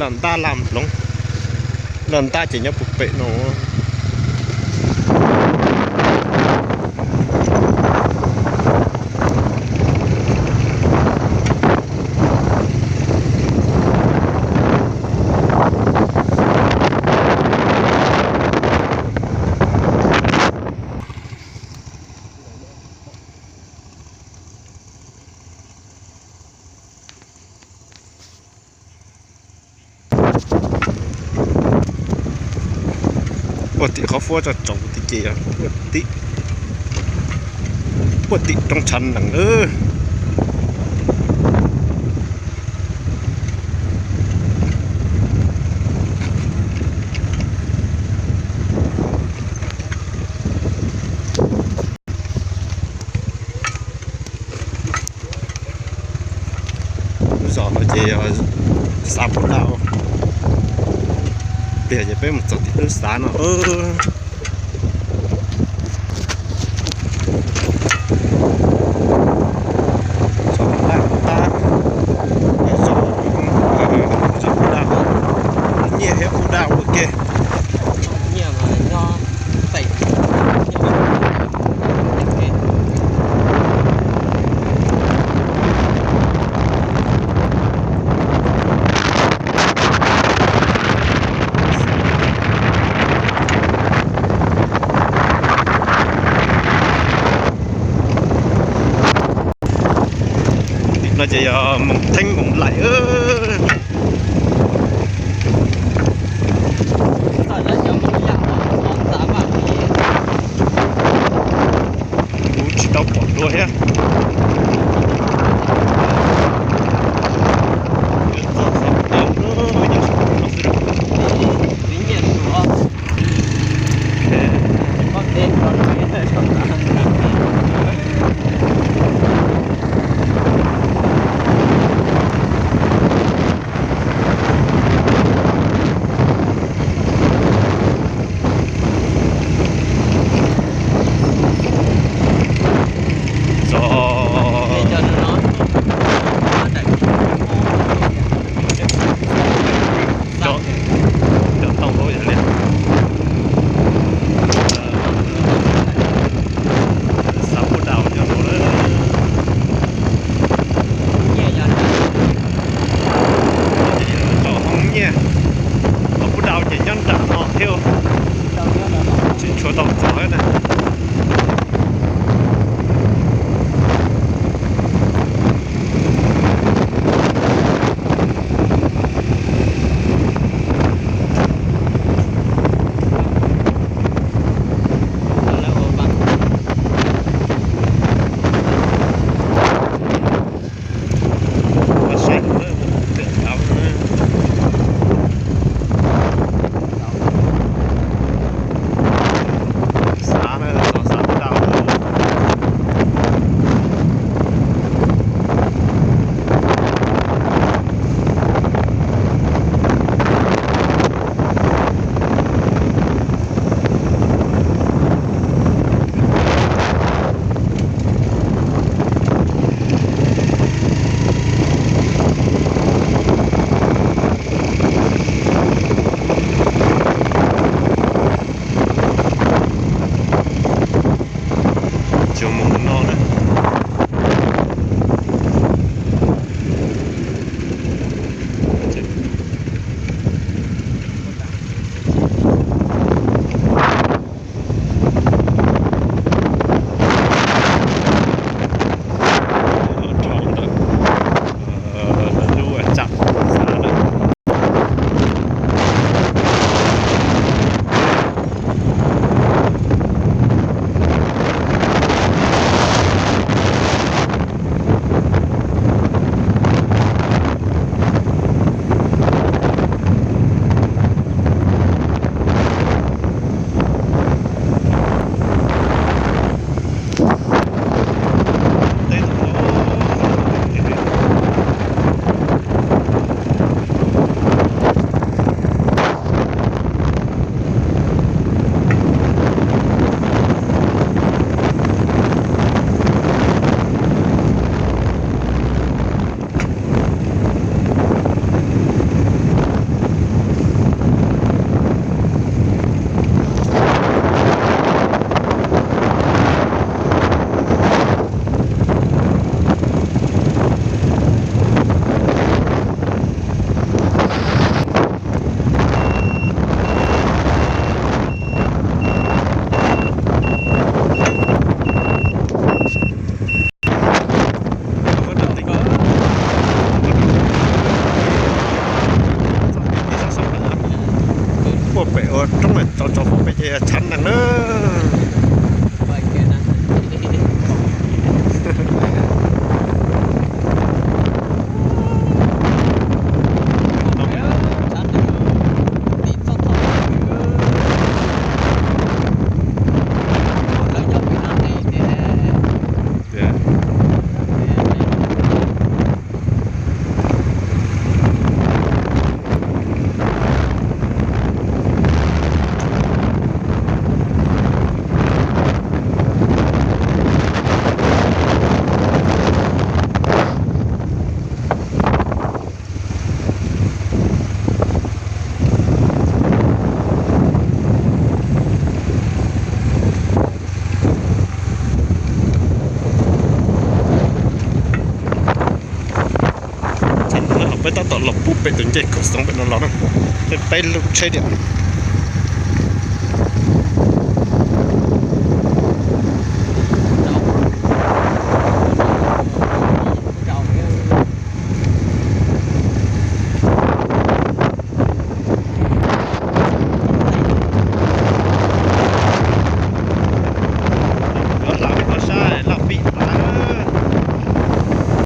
Laj ntab laj nploov, laj ntab ces nyob puag pem no. Puag tim qhov fuab tso tsaus tim ces puag tim roob tshav nees lawm. Lub zos no ces yog xav puas daj, pliag ces peb mus txog tim lub xav no. Zos Pub Daj, zos Pub Daj, nyiaj thiab Pub Daj ua ke. No ces yog Moos Theeb Moos Laim. Kuv tsis tau pom dua thiab. Zos Tshab nees na. Tshab nees los peb tab tom los puag pem tus ncej kaum xeeb pem no los na. Peb peb lub tsheb tiag.